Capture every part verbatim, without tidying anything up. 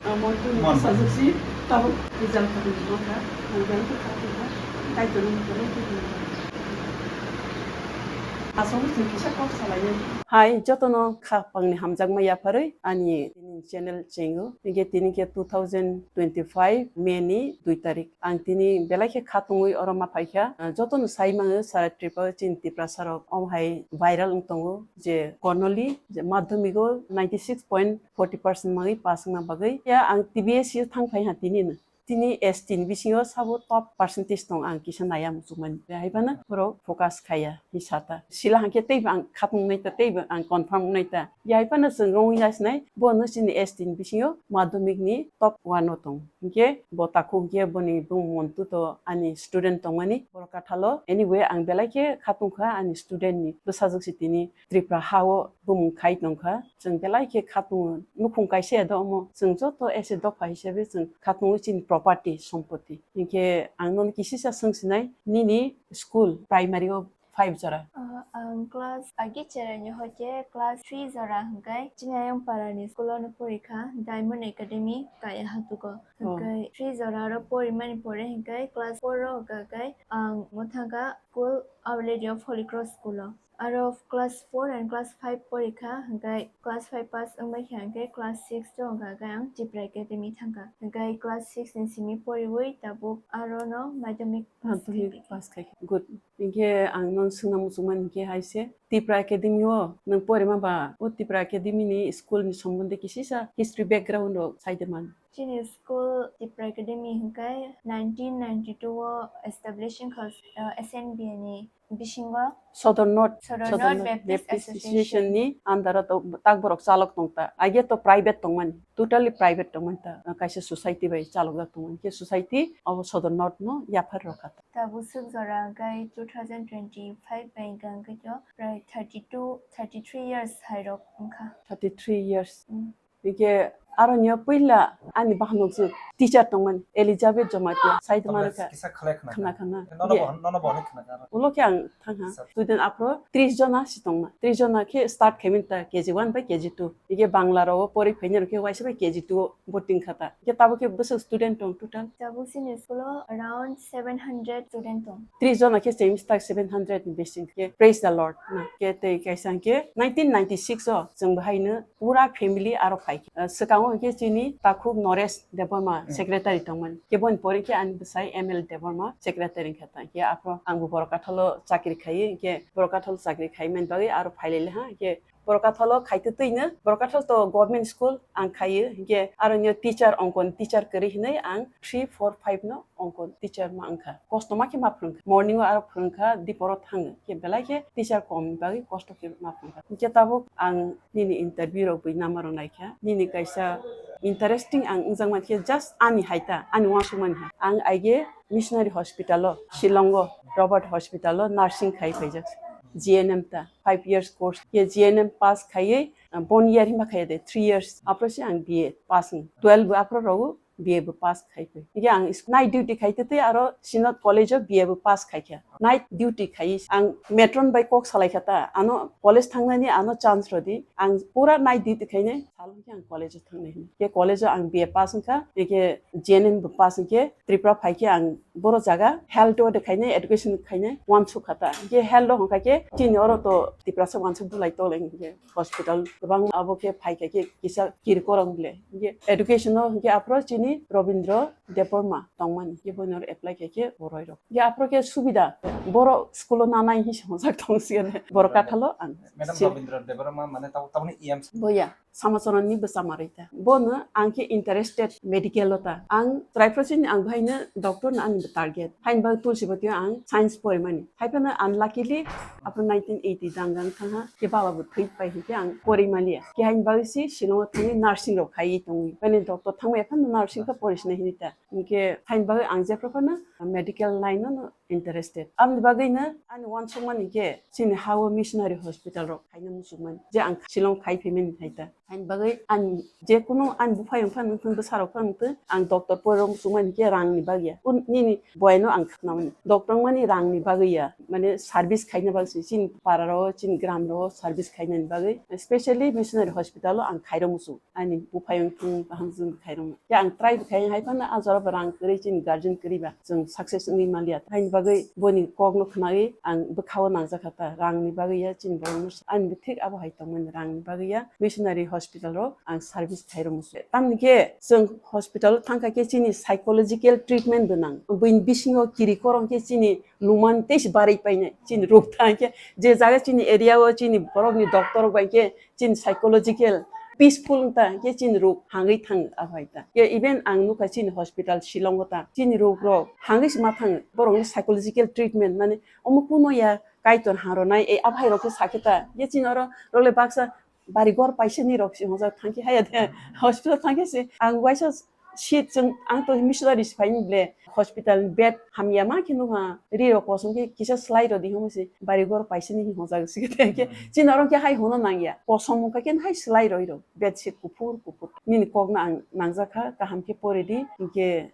Mon twi Mon. Sajwk si tabuk result kwrwi wngkha. Ang belai khe kha tongkha. Kaitorni belai khe tongkha. Aswk chwng kisa kok salainai. Hai, jotono khapangni hamjakma yapharwi ani tini channel chengo. Hinkhe tini khe two thousand twenty-five May ni dui tarik. Ang tini belai khe kha tongwi oro ma phaikha. Ah, jotono sai mango sara Tripura chini Tiprasa rok omo hai viral wng tongo je Kornoli je madhyamigo ninety six point forty percent mangwi pass wngna bagwi. Ya ang T B S C o thang phai ha tini no. Tini S T ni bisingo sabo top percentage tong ang kisa naya muchungmani. Hai phano borok focus khaya hi sata. Sila hangkhe teibo ang khatong nai ta, teibo ang confirm nai ta. Ya hai phano chwng rongwi nasinai, bo no chini S T ni bisingo madhyamik ni top one o tong. Hinkhe bo takhuk hinkhe boni bung Montu to ani student tongmani. Borok kathalo anyway ang belai khe khatong kha ani student ni bwsajwk si tini Tripura ha o bumung khai tongkha. Chwng belai khe khatungo, nukhung kaisa ya do omo. Chwng joto ese dopha hisabe chwng khatungo chini property, sompoti. Hinkhe ang nono kisisa swng sinai, nini school primary o five jora? Ah, ang class agi cherai ni hoite class three jora hwnkhe chini ayang para ni school o no pori kha, Diamond Academy Kaya Hatugo. Oh. Hwnkhe three jora ro pori mani pore hwnkhe class four o hwnkhe ang mwthangkha school Our Lady of Holy Cross school o. Aro class four and class five porikha, hwnkhe class five pass wngbaikha, hwnkhe class six o hwnkha khe ang Tipra Academy thangkha. Hwnkhe class six ni simi poriwi tabuk aro no madhyamik pass Madhyamik khaikha. Pass khaikha. Good. Hinkhe ang nono swngna muchungmani hinkhe hai se, Tipra Academy o nwng porima ba, o Tipra Academy ni school ni sombonde kisisa history background rok sai de man. Chini school Tipra Academy hwnkhe nineteen ninety-two o establish wngkha, uh, S N B A ni bisingo Sodor North, Sodor Sodor North North Baptist Baptist Association. Association ni under o to-, tak borok chalok tong ta. Age to private tongmani, totally private tongmani ta. Kaisa society bai chalok jak tongmani. Khe society abo Sodor North no yaphar rokha ta. Tabuk swk jora hwnkhe two thousand twenty-five bai hwnkhe to prai thirty-two, thirty-three years hai rok wngkha. Thirty-three years. Mm. Hingke aro niyo puila ani bahanok je teacher tongmani, Elizabeth Jamatia, sai tongmani kha. Kisa khalai khna khna. Khna khna. Nono bo, nono bo khna khna. Ulo khe ang thang ha. Sir. Student aphro tris jona si tongma. Tris jona khe start khaimani ta K G one bai K G two. Hingke Bangla rao pori phainai rok khe waisa bai K G two o voting kha ta. Hingke tabo khe bwswk student tong total? Tabuk chini school o around seven hundred student tong. Tris jona khe semi start seven hundred ni bising khe. Praise the Lord. Na khe tei kaisa hingke nineteen ninety-six o chwng bahai no pura family aro phai khe. Ah, swkango hingke chini takhuk Noresh Debbarma, hmm, secretary tongmani. Keboni pore khe ani bwsai M L Debbarma secretary wngkha ta. Hingke aphro angbo Borok Kathalo chakri khai, hingke Borok Kathalo chakri khai mani bagwi aro phailele ha. Hingke Borok Kathalo khaitwtwino, Borok Kathal to government school ang khaio, hingke aro nio teacher, ongkon teacher kwrwi hinwi ang three, four, five no ongkon teacher ma wngkha. Kosto ma khe ma phwrwngkha. Morning o aro phwrwngkha, dipor o thango. Khe belai khe teacher kom ni bagwi kosto khe ma phwrwngkha. Hingke tabuk ang nini interview rok bui nama rok naikha. Nini kaisa interesting ang wngjak mankhe just ani hai ta, ani uansuk mani hai. Ang aige missionary hospital o, Shillong o, Robert Hospital o nursing khai phaijak. G N M ta, five years course. Khe G N M pass khaiwi, ah, one year hima khaiya de, three years. Apro se ang B A pass wng. Twelve bo apro rogo B A bo pass khai phai. Hingke ang is-, night duty khai tete aro Synod College o B A bo pass khai kha. Night duty khai ang matron bai kok salai kha ta. Ano college thangnani ano chance rodi. Ang pura night duty khainai. Salo khe ang college o thangnai hinwi. Khe college o ang B A pass wngkha. Hingke G N M bo pass wngkhe Tripura phai khe ang boro jaga health o de khainai, education khainai, uansuk kha ta. Hingke health o hwnkha khe chini oro to Tiprasa uansuk bulai tole hingke. Hospital kwbang abo khe phai kha khe kisa kiri korang bile. Hingke education o hingke aphro chini Robindra Debbarma tongmani. Hingke boino oro apply kha khe boroi rok. Hingke aphro khe subida borok school o nanai hinwi songchak tong sigane. Borok kathalo ang. Madam Sil- Robindra Debbarma mane tabo, taboni E M. Boya, Samacharan ni bwsa maroi ta. Bono ang khe interested medical o ta. Ang try process ni ang bahai no doctor no ani target. Hain ba tulsi bo twi ang science porimani. Hai phano unluckily aphro nineteen eighty dangang thangha, khe baba bo thwi pai hinkhe ang pori maliya. Khe hain bagwi si Shillong o thangwi nursing rok khaiwi tongwi. Bini doctor thangwi ephano nursing kha pori sinai hinwi ta. Hinkhe hain bagwi ang jephru phano medical line no interested. Aboni bagwi no ani uansukmani khe chini ha o missionary hospital rok khaina muchungmani. Je ang Shillong khai phaimani hai ta. Ani bagwi ani je kunu ani buphai wngkha nungthung bwsarok wngkha nungthung ang doctor porwi muchungmani khe rangni bagwi ya. Un-, nini boyano ang khwnamani doctor wngmani rangni bagwi ya, mane service khaina bagwi se chini pararo chini gramro service khainani bagwi specially missionary hospital o ang khairok muchung. Ani buphai wngthung bahang jwng khairok ya ang try bwkhai hai phano a jora bo rang kwrwi chini guardian kwrwi ba chwng success wngwi manliya. Haini bagwi boni kokno khwnagwi ang bwkhao nangjakha ta rangni bagwi ya chini borokno ani thik abo hai tongmani rangni bagwi ya missionary hospital o ang service khairok muchung. Tamni khe chwng hospital o thangkha khe chini psychological treatment bo nang. Buini bisingo kiri korong khe chini luman tei se barwi painai chini rok thang khe je jaga chini area o chini borokni doctor rok bai khe chini psychological peaceful wngta khe chini rok hangwi thang aphai ta. Khe even ang nukha chini hospital Shillong o ta chini rok rok hangwi se ma thang borokni psychological treatment mane omo kuno ya kaitor hangronai e aphai rok khe sakhe ta. Khe chini oro role baksa bari gor paisa ni rok se hojak thangkhe haya de hospital thangkhe se ang waisa seat chwng ang to missionary se phaini ble hospital ni bed hamya ma khe nukha ri rok kosom khe kisa slai rw di hwnwi se bari gor paisa ni hojak se khe chini oro khe hai hwnna nangya kosom wngkha khe hai slai rw rw bed sheet kuphur kuphur nini kok no ang nangjak kha kaham khe pori di hinkhe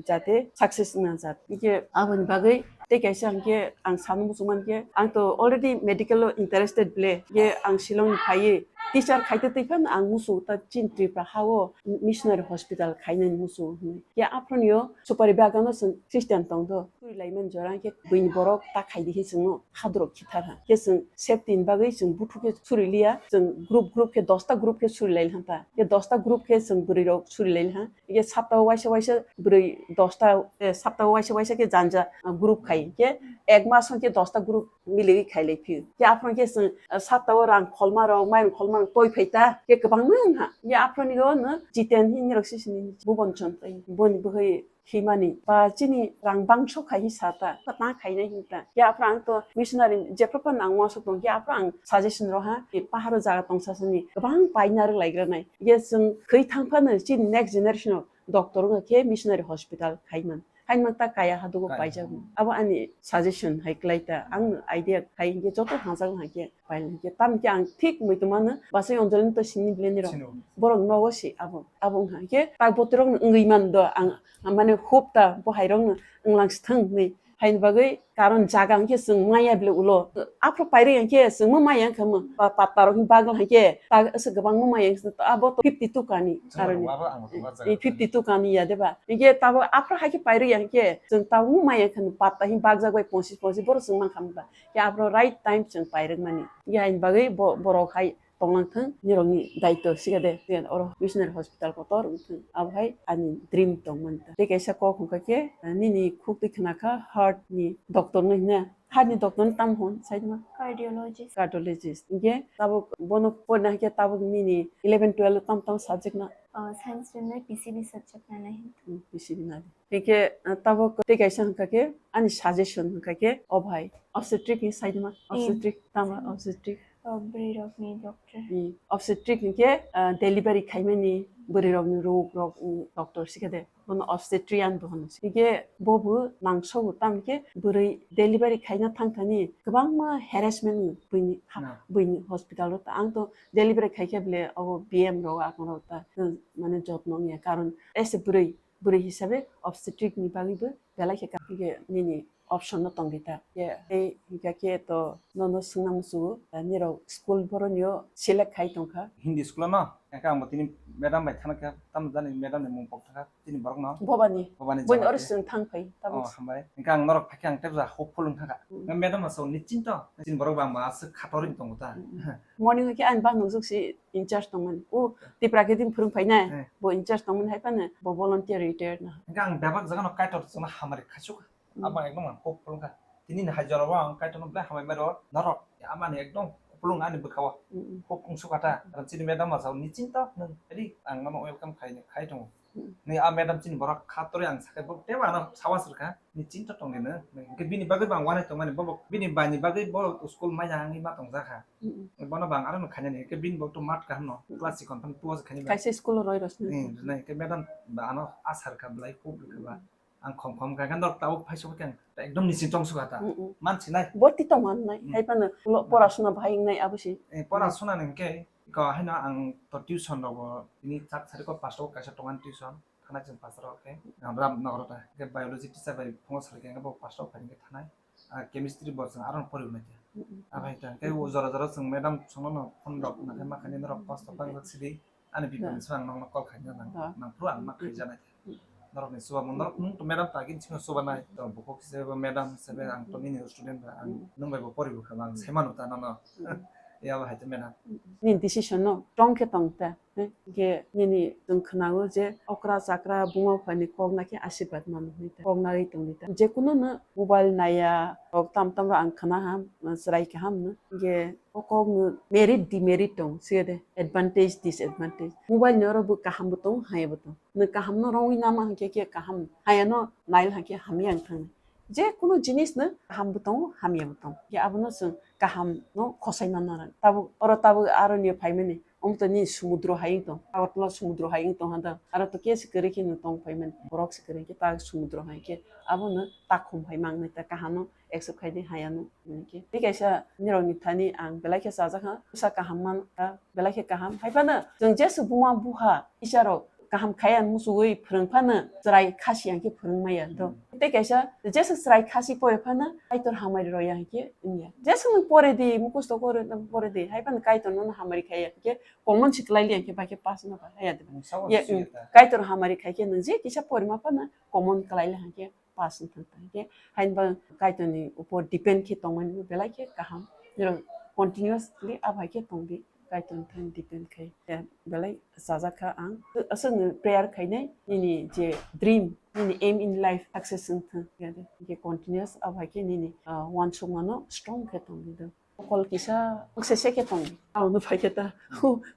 jate success wngna jat hinkhe aboni bagwi. Tei kaisa hwnkhe ang sano muchungmani khe, ang to already medical o interested ble. Ye ang Shillong ni phaiwi teacher khaite twi phano ang muchungo ta chini Tripura ha o missionary hospital khainani muchungo hinwi. Ye aphronio supari bagano chwng Christian tong do. Suri laimani jora hwnkhe buini borok ta khaidi khe chwngno hadrok khithar ha. Khe chwng safety ni bagwi chwng buthu khe suri liya. Chwng group group khe dosta group khe suri lai ha ta. Khe dosta group khe chwng bwrwi rok suri lai ha. Ye saptao waisa waisa bwrwi dosta, eh, saptao waisa waisa khe janja, ah, group khai. Khe ek mas hwn khe dosta group miligwi khai lai phio. Khe aphano khe chwng, ah, saptao rang kholma rok, mairung kholma rok toi phai ta. Khe kwbangma wng ha. Ye aphano ni o no Jiten hini rok sisini Bhuban Chand tai. Boni bwhwi himani. Ba chini rang bangso khai hi sa ta. Ta khainai hin ta. Khe aphano ang to missionary jephru phan ang uansuk tong khe aphano ang suggestion ro ha. Khe paharo jaga tong sasani. Kwbang paina rw lai gra nai. Ye chwng khwi thang phano chini next generation o doctor wngkha khe missionary hospital khai man. Hai man ta kaya hadugo Kaya. Paijak. Abo ani suggestion hai klai ta. Ang idea khai hinkhe joto hajak hai khe pai hinkhe tam khe ang thik muitu mano basai onjolini to sini bile ni rok. Sino. Borok nogo si abo. Abo wngkha khe tak botorok no wngwi man do ang mane hope ta bo hai rok no wnglang sthang hinwi. Haini bagwi karon jaga hwnkhe chwng maya bile ulo. Aphro pairwi hwnkhe chwngma maya wngkha mo. Pa-, patta rok hwn bagwi hwnkhe ta aswk kwbangma maya wngkha abo to fifty two kani Chwng aroni. Abo ang abo jaga. Fifty two kani ya deba. Hwnkhe tabo aphro hai khe pairwi ya hwnkhe chwng tabukma maya wngkha patta hwn bagjak bai ponchis ponchis borok chwng mankha mo ba. Khe aphro right time chwng pairwk mani. Hwnkhe haini bagwi bo-, borok hai tonglang thung, nirokni daityo sikade, oro missionary hospital kotor wngthung. Abo hai ani dream tongmani ta. Tei kaisa kok hwnkha khe, nini khuk twi khna kha heart ni doctor no hina. Heart ni doctor no tam hwn, sai ma? Cardiologist. Cardiologist. Hingke tabuk bono porna hingke tabuk nini eleven twelve tam tam subject na? Uh, science stream na P C B subject na nahi. Hmm, P C B na. Hingke, uh, tabuk tei kaisa hingka khe, ani suggestion hingka khe, o bhai, obstetric ni sai ma? Obstetric, tama obstetric. Oh, bwrwi rokni doctor. Hmm. Obstetric hingke, ah, delivery khaimani bwrwi rokni rok rok, hmm, doctor sikade. Bono obstetrician bo hino. Hingke bo bo nangsogo tam hingke bwrwi delivery khaina thangthani kwbangma harassment buini ha-, buini hospital o ta. Ang to delivery khaikhe bole obo B M rok akon rok ta, hmm, mane jotno wngya. Karon ese bwrwi, bwrwi hisabe obstetric ni bagwi bo belai khe ka-, hingke nini option no tongdi ta. Ye, tei hingka khe to nono swngna muchungo, nirok school boroni o select khai tongkha. Hindi school ano, hingka ang bo tini madam bai thana kha, tamo jani madam ni mung pok thangkha, tini borok no. Bobani. Bobani Boini jama oro khe. Swng thang phai, tamo. Oh, hambai. Hingka ang norok phai khe ang tebja hopeful wng thangkha. Mm. Nga madam asok nischinto, tini borok bang ba aswk khator wng tongo ta. Mm. Morning khe ang bang nukjak si in charge tongmani. O Tipra khe din phwrwng phai na, eh, bo in charge tongmani hai phano, bo volunteer retired na. Hingka ang bebak jaga no Kaitor chwngno hamari khaichuk. Mm. Abang ekdom ang kok pulung kha. Tini ni hai jora o ang Kaitor no belai hamai mero norok. Amani ekdom kupulung ani bwkha o. Mm, mm. Kok wng sukha ta. Mm. Karon chini madam masa ni chinta nwng ri ang nono welcome khai khai tongo. Mm. Ni a madam chini borok kha tori ang sakai bo tebo ano sawas rwkha. Ni chinta tong de nwng. Hingke bini bagwi bo ang wanai tongmani bo bini bai ni bagwi bo school maya wngwi ma tongjakha. Mm, mm. Bono bo ang aro no khainani hingke bini bo to mat kaham no class sikon thang tuo se khainani. Kaisa school o roi rosni. Ni, nai ke madam ba ano asar kha belai kok rwkha ba. Ang khom khom kha khe norok tabuk phai sokha khe ang ekdom niching tong sukha ta. Mm, mm. Man sinai. Bo tito man nai. Mm. Hai phano lo-, mm, pora suna bahai wngnai abo se. Eh, pora suna ni hwnkhe Iko haino ang to tuition rogo tini chak sari ko pasto kaisa tongan tuition thanai chwng pastor rok khe ang ram nogro ta ke biology teacher bai phungo sari khe bo pasto phai khe thanai. Ah, chemistry bo chwng aro pori unai khe. Abai ta ke o jora jora chwng madam songno no phone rok na khe ma khaini norok pasto bang rok sidi ani bipang swang nongno call khaina nang nang phuru ang ma khaijanai. Norokni chubamu norok nwng to madam ta gini sino chubanai to bukhuk se bo madam se be ang to nini student ba ang nwng bai bo pori bwkha ba ang sai manu ta nono. Ya ba hai to madam. Nini decision no strong khe tong ta. Hwnkhe nini chwng khwnago je okra chakra buma buphani kok na khe asirwad mano hwnwi ta. Kok nagwi tongdi ta. Je kuno no mobile naiya rok tam tam rok ang khwna ham chwrai kaham no. Hwnkhe o kok no merit demerit tong siya de advantage disadvantage. Mobile ni oro bo kaham bo tong haya bo tong. Nwng kaham no rongwi nama hwnkhe khe kaham haya no nail hwnkhe hamya wng thang. Je kuno jinis no kaham bo tongo hamya bo tongo. Hwnkhe abono chwng kaham no khosai manna rang. Tabuk oro tabuk aro ni phaimani. Omo to ni sumudro hai wng tong. Agartala sumudro hai wng tong hada. Aro to khe se kwrwi khe no tong phaimani. Borok se kwrwi khe ta sumudro hai khe abono takhum hai mangnai ta kaham no accept khai di haya no. Hwnkhe tei kaisa nirok ni thani ang belai khe chajak ha. Bwsa kaham man kha belai khe kaham. Hai phano chwng jesu buma buha teacher rok kaham khaya muchugwi phwrwng phano chwrai khasi hwnkhe phwrwng maya do. Tei kaisa jesu chwrai khasi pore phano Kaitor hamari roya hwnkhe wngya. Jesu nwng pore di, mukusto pore, pore di, hai phano Kaitor nono hamari khaya hwnkhe common se kwlai liya hwnkhe bai khe pass no bai haya de. Nwng sabo Ye, suya ta. Kaitor hamari khai khe nwng je kisa porima phano common kwlai le hwnkhe pass wng thang ta hwnkhe hain ba Kaitor ni upor depend khe tongmani belai khe kaham. Nirok continuously abai khe tongdi. Kaitor thani depend khai. Ya, belai chajak kha ang. Aswk ni prayer khainai, nini je dream, nini aim in life success wng thang. Ya de, hwnkhe continuous abo hai khe nini, ah, uansukmano strong khe tongwi do. Mokol kisa mukse se khe tong. Abo no phai khe ta.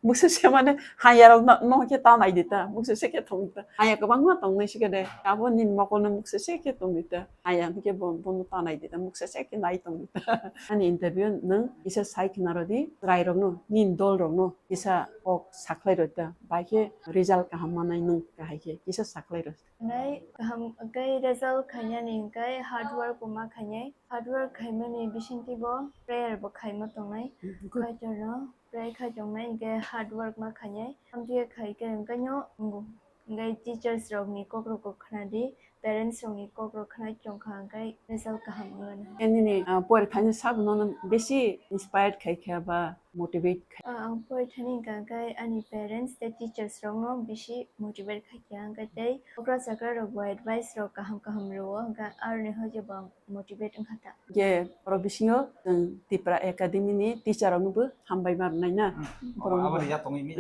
Mukse se mane haya rok no, no khe ta nai de ta. Mukse se khe tong ta. Haya kwbangma tongnai se khe de. Abo nini mokol no mukse se khe tongwi ta. Haya hwnkhe bo, bo no ta nai de ta. Mukse se khe nai tongwi ta. Ani interview nwng kisa sai khna rw di. Chwrai rok no, nini dol rok no. Kisa kok sakhlai rw ta, bai khe result kaham manai nwng kahai khe kisa sakhlai rw. Nai kaham kai result khainani kai hard work bo ma khainai, hard work khaimani bisingtwi bo prayer bo khaima tongnai. Good. Kaitor no pray khai tongnai, hwnkhe hard work ma khainai, amtwi khai khe hwnkhe no wngo. Hwnkhe teachers rok ni kok rok bo khna di, parents rok ni kok rok khna chong kha hwnkhe result kaham wngmano. Nini, ah, pori thani sabo nono besi inspired khai kha ba motivate khai? Ah, ang pori thani hwnkha hwnkhe ani parents tei teachers rok no bisi motivate khai kha hwnkhe tei okra chakra rok bo advice rok kaham kaham rwo hwnkhe aroni hoje bo ang motivate wngkha ta. Je oro bisingo chwng Tipra Academy ni teacher rok no bo hambai ma rwnai na. Hmm. Borok no bo aboni ya tongwi mi.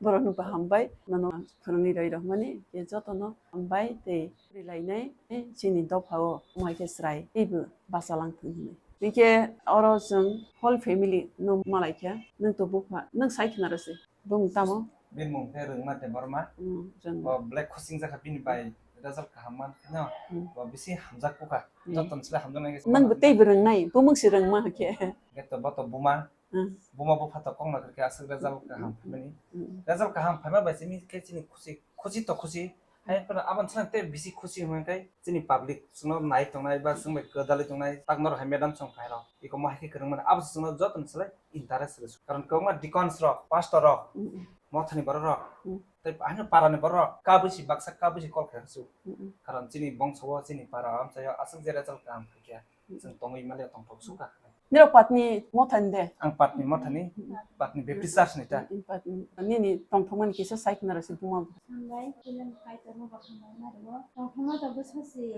Borok no bo hambai, nono phwrwngwi roi rok mani, je joto no hambai tei ri lainai, tei chini dopha o wng hai khe chwrai teibo bachalang thung hinwi. Hinkhe oro chwng whole family no malai kha, nwng to bupha, nwng sai khna rw se. Bumung tamo? Bini mung khe Rwngma Debbarma. Hmm, Rwngma. Bo belai khosing jakha bini bai result kaham man khe no. Hmm. Bo bisi hamjak bukha. Hmm. Joto ni slai hamjaknai khe. Nwng bo teibo rwngnai, bumung se Rwngma khe. Hwnkhe to bo to buma. Hmm. Buma bupha to kok no khe aswk result kaham phaimani. Hmm. Result kaham phaima bai simi khe chini khusi, khusi to khusi. Hai phano aboni swkang tei bisi khusi hwnwi khe chini public chwngno nai tongnai ba chwng bai kwdalwi tongnai, tak norok hai madam chwng phai rok. Iko mo hai khe kwrwng mano, abo se chwngno joto ni slai interest rw. Karon kwbangma deacons rok, pastor rok, Mm, mm. Mothani borok rok, Mm. Tei haino para ni borok rok, kabui si baksa kabui si call khe su. Mm, mm. Karon chini bongso o, chini para o, amchai o aswk je result kaham khaikha. Mm. Chwng tongwi mali tongthok su kha. Nirok patni mothani de? Ang patni mothani, Mm. Patni Baptist church ni ta. Mm, patni. Nini tongthokmani kisa sai khna rw si buma. Hambai, film kaitor no bo hambai mari o. Tongthokma to bwsa si,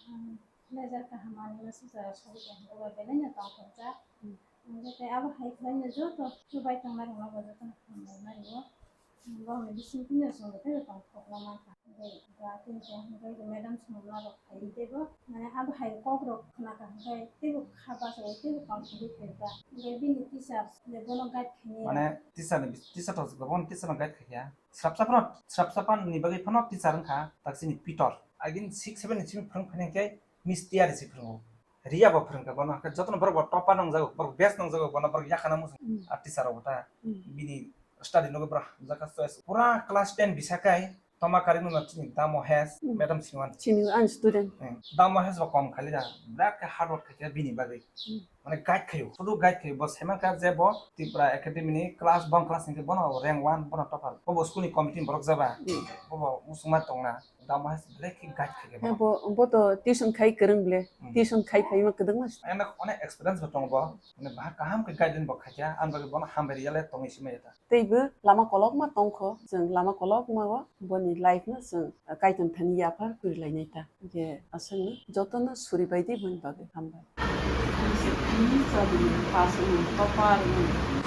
um, Lejar kaham ani no suja sori kaham obo belai no tongthokjak. Hmm. Hingke tei abo hai khlai no joto chubai tongnai rok no bo joto no hambai mari o. Borok ni bising tini o chwng bo tei bo tongthok ma mankha. Tei ba tini tong hingke madam song ma rok phai tei bo mane abo hai kok rok khna kaham khe tei bo kha bachai tei bo tongthok bai phai ba. Hingke bini teacher je bono guide khainai. Mane teacher ni bis-, teacher rok bo teacher no guide khaikha. Srapsa phano, srapsa phano ni bagwi phano teacher wngkha tak chini Pitor. Agin six seven ni simi phwrwng phainai khe Miss Tiyari se phwrwngo. Riya bo phwrwngkha bono, hwnkhe jotono borok bo topper nangjago, borok best nangjago, bono borok yakhana muchung. Mm. A teacher rok bo ta. Mm. Bini study no borok hamjakha choice. Pura class ten bisa kai toma karwi no chini Damo Hes, Mm. Madam Sinwan. Chini ang student. Hmm. Damo Hes bo kom khali da, birat khe hard work khaikha bini bagwi. Mm. mane guide khayo, sudu guide khayo. Bo saimankha je bo Tripura Academy ni class, bong class ni bono rank one, bono topper. Bo bo school ni committee ni borok jaba. Hmm. Bo bo musungma tongna. Dama hai belai khe guide khaikhe He, bono. Bo, bo to tuition khai kwrwng ble. Hmm. Tuition khai phaima kwdwkma. Ang nak onek experience bo tongo bo. Mane bahar kaham khe guide bo khaikha. Ang bagwi bono hambai riyale tongwi sima yata. Teibo lama kolokma tongkho, chwng lama kolokma o boni life no chwng kaitor thani yaphar kwrwi lainai ta. Je aswkno jotono suri bai di boni bagwi hambai. Pass wng, topper wng,